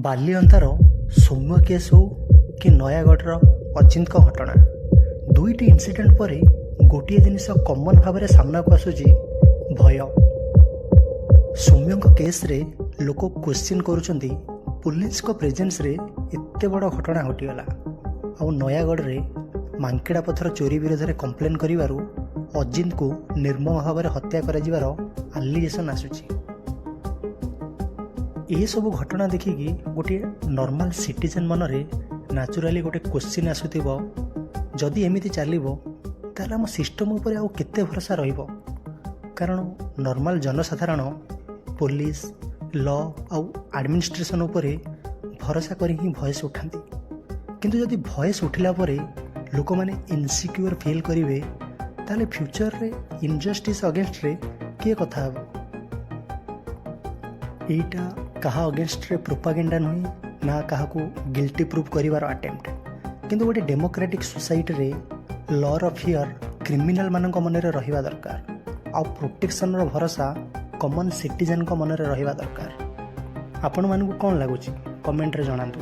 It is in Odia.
ବାଲିଅନ୍ତାର ସୌମ୍ୟ କେସ୍ ହେଉ କି ନୟାଗଡ଼ର ଅଜିତଙ୍କ ଘଟଣା, ଦୁଇଟି ଇନସିଡେଣ୍ଟ ପରେ ଗୋଟିଏ ଜିନିଷ କମନ୍ ଭାବରେ ସାମ୍ନାକୁ ଆସୁଛି, ଭୟ। ସୌମ୍ୟଙ୍କ କେସ୍ରେ ଲୋକ କ୍ୱେଶ୍ଚିନ୍ କରୁଛନ୍ତି, ପୋଲିସଙ୍କ ପ୍ରେଜେନ୍ସରେ ଏତେ ବଡ଼ ଘଟଣା ଘଟିଗଲା। ଆଉ ନୟାଗଡ଼ରେ ମାଙ୍କିଡ଼ା ପଥର ଚୋରି ବିରୋଧରେ କମ୍ପ୍ଲେନ୍ କରିବାରୁ ଅଜିତଙ୍କୁ ନିର୍ମମ ଭାବରେ ହତ୍ୟା କରାଯିବାର ଆଲିଗେସନ୍ ଆସୁଛି। ଏସବୁ ଘଟଣା ଦେଖିକି ଗୋଟିଏ ନର୍ମାଲ ସିଟିଜେନ୍ ମନରେ ନ୍ୟାଚୁରାଲି ଗୋଟେ କ୍ୱେଶ୍ଚିନ୍ ଆସୁଥିବ, ଯଦି ଏମିତି ଚାଲିବ, ତାହେଲେ ଆମ ସିଷ୍ଟମ୍ ଉପରେ ଆଉ କେତେ ଭରସା ରହିବ? କାରଣ ନର୍ମାଲ ଜନସାଧାରଣ ପୋଲିସ, ଲ ଆଉ ଆଡ଼ମିନିଷ୍ଟ୍ରେସନ୍ ଉପରେ ଭରସା କରି ହିଁ ଭଏସ୍ ଉଠାନ୍ତି। କିନ୍ତୁ ଯଦି ଭଏସ୍ ଉଠିଲା ପରେ ଲୋକମାନେ ଇନସିକ୍ୟୁର ଫିଲ୍ କରିବେ, ତାହେଲେ ଫ୍ୟୁଚରରେ ଇନଜଷ୍ଟିସ୍ ଅଗେନଷ୍ଟରେ କିଏ କଥା ହେବ? ଏଇଟା କାହା ଅଗେନଷ୍ଟରେ ପ୍ରୋପାଗେଣ୍ଡା ନୁହେଁ, ନା କାହାକୁ ଗିଲ୍ଟି ପ୍ରୁଭ୍ କରିବାର ଆଟେମ୍ପ୍ଟ। କିନ୍ତୁ ଗୋଟେ ଡେମୋକ୍ରାଟିକ୍ ସୋସାଇଟିରେ ଲର ଫିୟର କ୍ରିମିନାଲମାନଙ୍କ ମନରେ ରହିବା ଦରକାର ଆଉ ପ୍ରୋଟେକ୍ସନର ଭରସା କମନ୍ ସିଟିଜେନଙ୍କ ମନରେ ରହିବା ଦରକାର। ଆପଣମାନଙ୍କୁ କ'ଣ ଲାଗୁଛି, କମେଣ୍ଟରେ ଜଣାନ୍ତୁ।